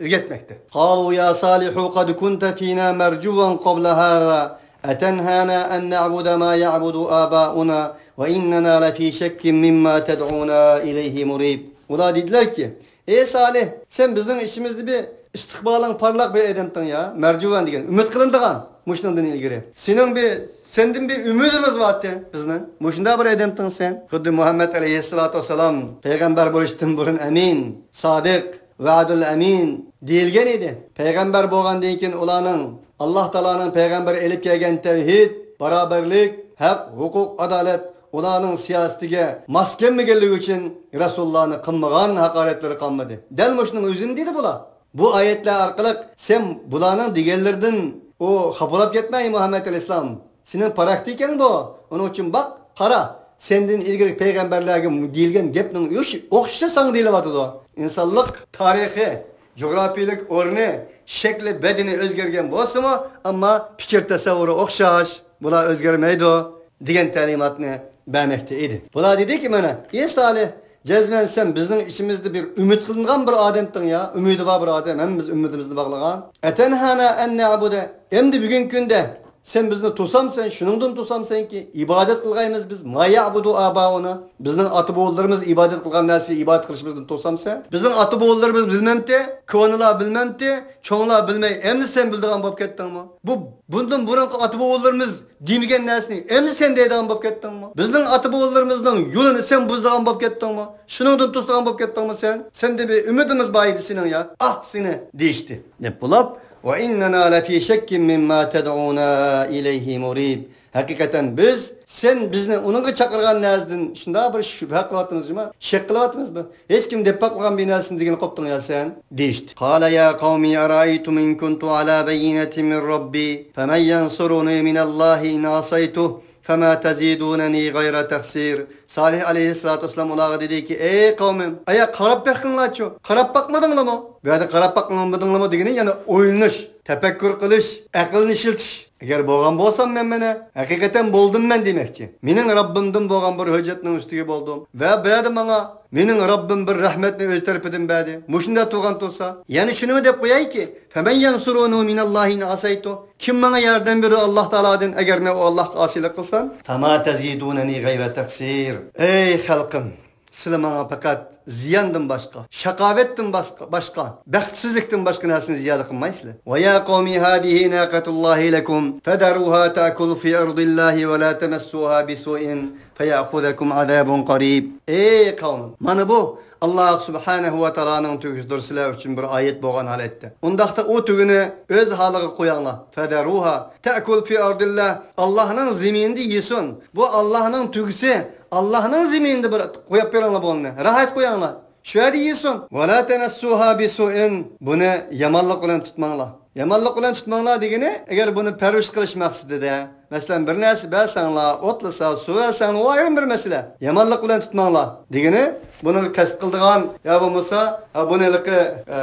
ئۆگەتمەكتە. قالوا يا صالح قد كنت فينا مرجوا قبل هذا أتنهانا أن نعبد ما يعبد آباؤنا وإننا لفي شك مما تدعونا إليه مريب. ئۇلار دېدىلەركى، ئەي سالىھ، سەن بىزنىڭ ئىچىمىزدە بىر ئىستىقبالىڭ پارلاق بىر ئادەمتىڭ يا، مەرجۇۋەن دېگەن، ئۈمىد قىلىنىدىغان، مۇشۇنىڭدىن ئىلگىرى. سېنىڭ بىر، سەندىن بىر ئۈمىدىمىز بارتى بىزنىڭ. مۇشۇنداق بىر ئادەمتىڭ سەن. خۇددى مۇھەممەد ئەلەيھىسسالاتۇ ۋەسسالام پەيغەمبەر بولۇشتىن بۇرۇن ئەمىن، سادىق، ۋەئدۇل ئەمىن دېيىلگەن ئىدى. پەيغەمبەر بولغاندىن كېيىن ئۇلارنىڭ، ئاللاھ تائالانىڭ پەيغەمبىرى ئېلىپ كەلگەن تەۋھىد، باراۋەرلىك، ھەق، ھوقۇق، ئادالەت، ئۇلارنىڭ سىياسىتىگە ماس كەلمىگەنلىكى ئۈچۈن رەسۇلۇللانى قىلمىغان ھاقارەتلىرى قالمىدى. دەل مۇشۇنىڭ ئۆزىنى دېدى بۇلار. بۇ ئايەتلەر ئارقىلىق سەن بۇلارنىڭ دېگەنلىرىدىن ئۇ خاپىلاپ كەتمە، ئەي مۇھەممەد ئەلەيھىسسالام. سېنىڭ پراكتىكاڭ بۇ. ئۇنىڭ ئۈچۈن باق، قارا، سەندىن ئىلگىرىكى پەيغەمبەرلەرگە دېيىلگەن گەپنىڭ ئوخش-، ئوخشىشى ساڭا دېيىلىۋاتىدۇ. ئىنسانلىق تارىخى، جۇغراپىيىلىك ئورنى، شەكلى، بەدىنى ئۆزگەرگەن بولسىمۇ، ئەمما پىكىر تەسەۋۋۇرى ئوخشاش. بۇلار ئۆزگەرمەيدۇ، دېگەن تەلىماتنى بەرمەكتە ئىدى. بۇلار دېدىكى، مانا، ئى سالىھ، جەزمەن سەن بىزنىڭ ئىچىمىزدە بىر ئۈمىد قىلىنغان بىر ئادەمتىڭ يا، ئۈمىدى بار بىر ئادەم، ھەممىمىز ئۈمىدىمىزنى باغلىغان. ئەتەنھانا ئەن نەبۇدە. ئەمدى بۈگۈنكى كۈندە سەن بىزنى توسامسەن، شۇنىڭدىن توسامسەنكى، ئىبادەت قىلغايمىز بىز، ما يەبۇدۇ ئاباؤنا. بىزنىڭ ئاتا-بوۋىلىرىمىز ئىبادەت قىلغان نەرسىگە ئىبادەت قىلىشىمىزدىن توسامسەن. بىزنىڭ ئاتا-بوۋىلىرىمىز بىلمەمتى، كونىلار بىلمەمتى، چوڭلار بىلمەي، ئەمدى سەن بىلىدىغان بولۇپ كەتتىڭمۇ؟ بۇ، بۇندىن بۇرۇنقى ئاتا-بوۋىلىرىمىز دېمىگەن نەرسىنى ئەمدى سەن دەيدىغان بولۇپ كەتتىڭمۇ؟ بىزنىڭ ئاتا-بوۋىلىرىمىزنىڭ يولىنى سەن بۇزىدىغان بولۇپ كەتتىڭمۇ؟ شۇنىڭدىن توسىدىغان بولۇپ كەتتىڭمۇ سەن؟ سەندە بىر ئۈمىدىمىز بار ئىدى سېنىڭ يا. ئاھ سېنى! دېيىشتى. دەپ بولۇپ، ۋە ئىننەنا لەفى شەككىن مىمما تەدئۇنا ئىلەيھى مۇرىب. ھەقىقەتەن بىز، سەن بىزنى ئۇنىڭغا چاقىرغان نەرسىدىن شۇنداق بىر شۈبھە قىلىۋاتىمىز جۇما. شەك قىلىۋاتىمىز بۇ. ھېچكىم دەپ باقمىغان بىر نەرسىنى دېگىلى قوپتۇڭ يا سەن، دېيىشتى. قال يا قومى أرأيتم إن كنت على بينة من ربي فمن ينصرني من الله إن عصيته فما تزيدونني غير تخسير. سالىھ ئەلەيھىسسالاتۇ ۋەسسالام ئۇلارغا دېدىكى، ئەي قەۋمىم، ئايا قاراپ بېقىڭلارچۇ، قاراپ باقمىدىڭلارمۇ؟ بۇ يەردە قاراپ باقمىدىڭلارمۇ دېگىنى يەنە ئويلىنىش، تەپەككۇر قىلىش، ئەقىلنى ئىشلىتىش. ئەگەر بولغان بولسام مەن مانا، ھەقىقەتەن بولدۇم مەن دېمەكچى. مېنىڭ رەببىمدىن بولغان بىر ھۆججەتنىڭ ئۈستىگە بولدۇم. ۋە بۇ يەردە ماڭا مېنىڭ رەببىم بىر رەھمەتنى ئۆز تەرىپىدىن بەردى. مۇشۇنداق تۇرغان تۇرسا، يەنە شۇنىمۇ دەپ قويايكى، فمن ينصرني من الله إن عصيته. كىم ماڭا ياردەم بېرىدۇ ئاللاھ تائالادىن، ئەگەر مەن ئۇ ئاللاھقا ئاسىيلىق قىلسام؟ فما تزيدونني غير تخسير. ئەي خەلقىم، سىلەر ماڭا پەقەت زىياندىن باشقا، شاقاۋەتتىن باشقا، باشقا، بەختسىزلىكتىن باشقا نەرسىنى زىيادە قىلمايسىلەر. ويا قوم هذه ناقة الله لكم فذروها تأكل في أرض الله ولا تمسوها بسوء فيأخذكم عذاب قريب. ئەي قەۋمىم، مانا بۇ ئاللاھ سۇبھانەھۇ ۋە تائالانىڭ تۆگىسىدۇر سىلەر ئۈچۈن بىر ئايەت بولغان ھالەتتە. ئۇنداقتا ئۇ تۆگىنى ئۆز ھالىغا قويۇڭلار. فذروها تأكل في أرض الله. ئاللاھنىڭ زېمىنىدا يېسۇن. بۇ ئاللاھنىڭ تۆگىسى. ئاللاھنىڭ زېمىنىدا بىر قويۇپ بېرىڭلار بۇنى. راھەت قويۇڭلار. شۇ يەردە يېسۇن. ولا تمسوها بسوء. بۇنى يامانلىق بىلەن تۇتماڭلار. يامانلىق بىلەن تۇتماڭلار دېگىنى، ئەگەر بۇنى پەرۋىش قىلىش مەقسىتىدە، مەسىلەن، بىر نەرسە بەرسەڭلار، ئوتلىسا، سۇ بەرسەڭلار، ئۇ ئايرىم بىر مەسىلە. يامانلىق بىلەن تۇتماڭلار دېگىنى، بۇنىڭغا قەست قىلىدىغان يا بولمىسا، ھا، بۇنى ھېلىقى، ئە،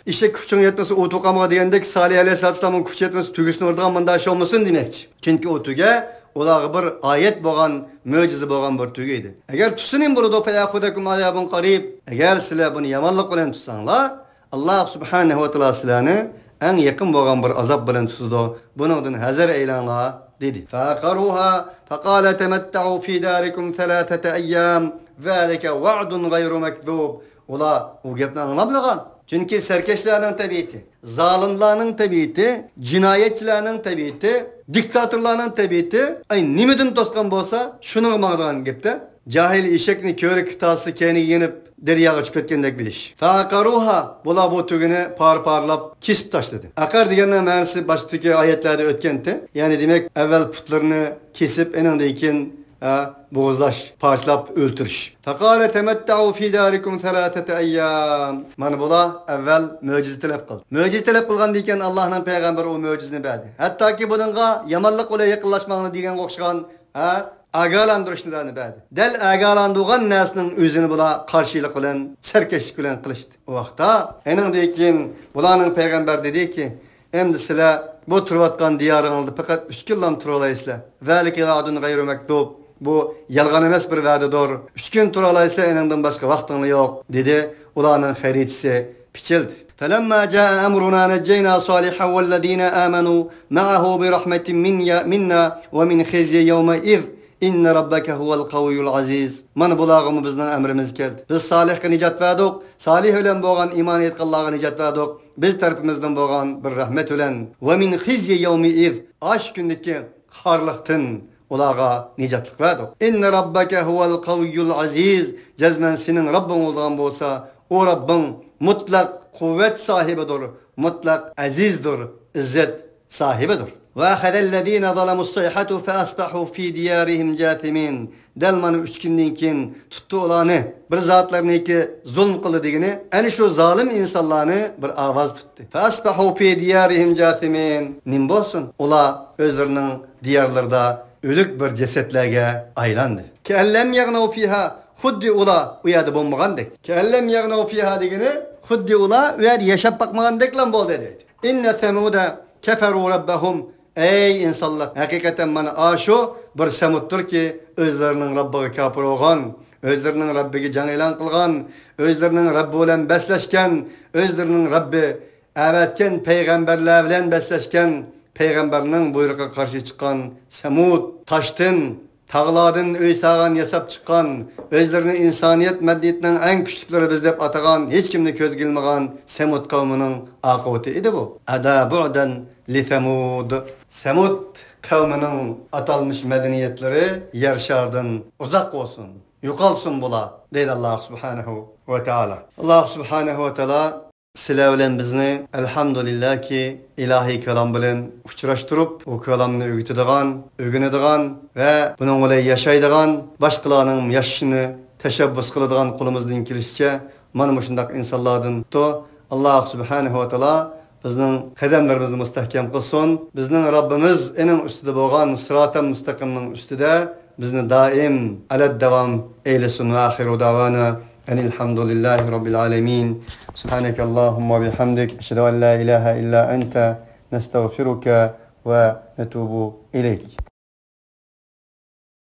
ئېشەك كۈچۈڭ يەتمىسە ئوتۇغا قالمىغا دېگەندەك، سالىھ ئەلەيھىسسالاتۇ ۋەسسالامنىڭ كۈچى يەتمىسە تۆگىسىنى ئۇرىدىغان مۇنداق ئىش بولمىسۇن دېمەكچى. چۈنكى ئۇ تۆگە ئۇلارغا بىر ئايەت بولغان، مۆجىزە بولغان بىر تۆگە ئىدى. ئەگەر تۇتسىنى بولىدۇ، فيأخذكم عذاب قريب. ئەگەر سىلەر بۇنى يامانلىق بىلەن تۇتساڭلار، ئاللاھ سۇبھانەھۇ ۋە تائالا سىلەرنى ئەڭ يېقىن بولغان بىر ئازاب بىلەن تۇتىدۇ. بۇنىڭدىن ھەزەر ئەيلەڭلار، دېدى. فعقروها فقال تمتعوا في داركم ثلاثة أيام ذلك وعد غير مكذوب. ئۇلار ئۇ گەپنى ئاڭلامدىغان. چۈنكى سەركەشلەرنىڭ تەبىئىتى، زالىملارنىڭ تەبىئىتى، جىنايەتچىلەرنىڭ تەبىئىتى، دىكتاتورلارنىڭ تەبىئىتى، ئاي، نېمىدىن توسقان بولسا، شۇنىڭغا ماڭىدىغان گەپتە. جاھىل ئېشەكنى كۆرۈك تاسى كەينىگە يېنىپ، دەرياغا چۈشۈپ كەتكەندەك بىلىش. فعقروها، بۇلار بۇ تۆگىنى پارە-پارىلاپ كېسىپ تاشلىدى. ئەقەر دېگەننىڭ مەنىسى باشتىكى ئايەتلەردە ئۆتكەنتى. يەنى دېمەك، ئەۋۋەل پۇتلىرىنى كېسىپ، ئېنىڭدىن كېيىن، ھە، بوغۇزلاش، پارچىلاپ ئۆلتۈرۈش. فقال تمتعوا في داركم ثلاثة أيام. مانا بۇلار ئەۋۋەل مۆجىزە تەلەپ قىلدى. مۆجىزە تەلەپ قىلغاندىن كېيىن، ئاللاھنىڭ پەيغەمبىرى ئۇ مۆجىزىنى بەردى. ھەتتاكى بۇنىڭغا يامانلىق بىلەن يېقىنلاشماڭلار دېگەنگە ئوخشىغان، ھە، ئاگاھلاندۇرۇشلارنى بەردى. دەل ئاگاھلاندۇرغان نەرسىنىڭ ئۆزىنى بۇلار قارشىلىق بىلەن، سەركەشلىك بىلەن قىلىشتى. ئۇ ۋاقىتتا، ئېنىڭدىن كېيىن بۇلارنىڭ پەيغەمبەر دېدىكى، ئەمدى سىلەر بۇ تۇرۇۋاتقان دىيارىڭىزدا پەقەت ئۈچ كۈنلا تۇرالايسىلەر. ذلك وعد غير مكذوب. بۇ يالغان ئەمەس بىر ۋەدىدۇر. ئۈچ كۈن تۇرالايسىلەر، ئېنىڭدىن باشقا ۋاقتىڭلار يوق، دېدى ئۇلارنىڭ خەرىتىسى پىچىلدى. فلما جاء أمرنا نجينا صالحا والذين آمنوا معه برحمة من منا ومن خزي يومئذ إن ربك هو القوي العزيز. مانا بۇلارغىمۇ بىزنىڭ ئەمرىمىز كەلدى. بىز سالىھقا نىجات بەردۇق، سالىھ بىلەن بولغان ئىمان ئېيتقانلارغا نىجات بەردۇق، بىز تەرىپىمىزدىن بولغان بىر رەھمەت بىلەن. ومن خزي يومئذ، ئاشۇ كۈندىكى خارلىقتىن ئۇلارغا نىجاتلىق بەردۇق. إن ربك هو القوي العزيز. جەزمەن سېنىڭ رەببىڭ بولىدىغان بولسا، ئۇ رەببىڭ مۇتلەق قۇۋۋەت ساھىبىدۇر، مۇتلەق ئەزىزدۇر، ئىززەت ساھىبىدۇر. وأخذ الذين ظلموا الصيحة فأصبحوا في ديارهم جاثمين. دەل مانا ئۈچ كۈندىن كېيىن تۇتتى ئۇلارنى، بىر زاتلارنىڭكى زۇلۇم قىلدى دېگىنى، ئەنە شۇ زالىم ئىنسانلارنى بىر ئاۋاز تۇتتى. فأصبحوا في ديارهم جاثمين. نېمە بولسۇن؟ ئۇلار ئۆزلىرىنىڭ دىيارلىرىدا ئۆلۈك بىر جەسەتلەرگە ئايلاندى. كأن لم يغنوا فيها. خۇددى ئۇلار ئۇ يەردە بولمىغاندەك. كأن لم يغنوا فيها دېگىنى، خۇددى ئۇلار ئۇ يەردە ياشاپ باقمىغاندەكلا بولدى دەيدۇ. إن ثمود كفروا ربهم. ئەي ئىنسانلار، ھەقىقەتەن مانا ئاشۇ بىر سەمۇدتۇركى، ئۆزلىرىنىڭ رەببىگە كاپىر بولغان، ئۆزلىرىنىڭ رەببىگە جەڭ ئېلان قىلغان، ئۆزلىرىنىڭ رەببى بىلەن بەسلەشكەن، ئۆزلىرىنىڭ رەببى ئەۋەتكەن پەيغەمبەرلەر بىلەن بەسلەشكەن، پەيغەمبەرنىڭ بۇيرۇقىغا قارشى چىققان سەمۇد، تاشتىن، تاغلاردىن ئۆي سالغان، ياساپ چىققان، ئۆزلىرىنى ئىنسانىيەت مەدەنىيىتىنىڭ ئەڭ كۈچلۈكلىرى بىز دەپ ئاتىغان، ھېچكىمنى كۆزگە ئىلمىغان سەمۇد قەۋمىنىڭ ئاقىۋىتى ئىدى بۇ. ألا بعدا لثمود. سەمۇد قەۋمىنىڭ ئاتالمىش مەدەنىيەتلىرى يەر شارىدىن ئۇزاق بولسۇن، يوقالسۇن بۇلار، دەيدۇ ئاللاھ سۇبھانەھۇ ۋە تائالا. ئاللاھ سۇبھانەھۇ ۋە تائالا سىلەر بىلەن بىزنى، ئەلھەمدۇلىللاھكى، ئىلاھىي كالام بىلەن ئۇچراشتۇرۇپ، ئۇ كالامنى ئۆگىتىدىغان، ئۆگىنىدىغان ۋە بۇنىڭ بىلەن ياشايدىغان، باشقىلارنىڭ ياشىشىنى تەشەببۇس قىلىدىغان، قولىمىزدىن كېلىشىچە مانا مۇشۇنداق ئىنسانلاردىن تۇتۇپ، ئاللاھ سۇبھانەھۇ ۋە تائالا بىزنىڭ قەدەملىرىمىزنى مۇستەھكەم قىلسۇن. بىزنىڭ رەببىمىز ئېنىڭ ئۈستىدە بولغان سىراتەل مۇستەقىمنىڭ ئۈستىدە بىزنى دائىم ئەلەد داۋام ئەيلىسۇن. ۋە ئاخىرۇ داۋانا ئەنىل ھەمدۇلىللاھى رەببىل ئالەمىن. سۇبھانەكەللاھۇممە ۋە بىھەمدىك. ئەشھەدۇ ئەن لا ئىلاھە ئىللا ئەنتە. نەستەغفىرۇكە ۋە نەتۇبۇ ئىلەيك.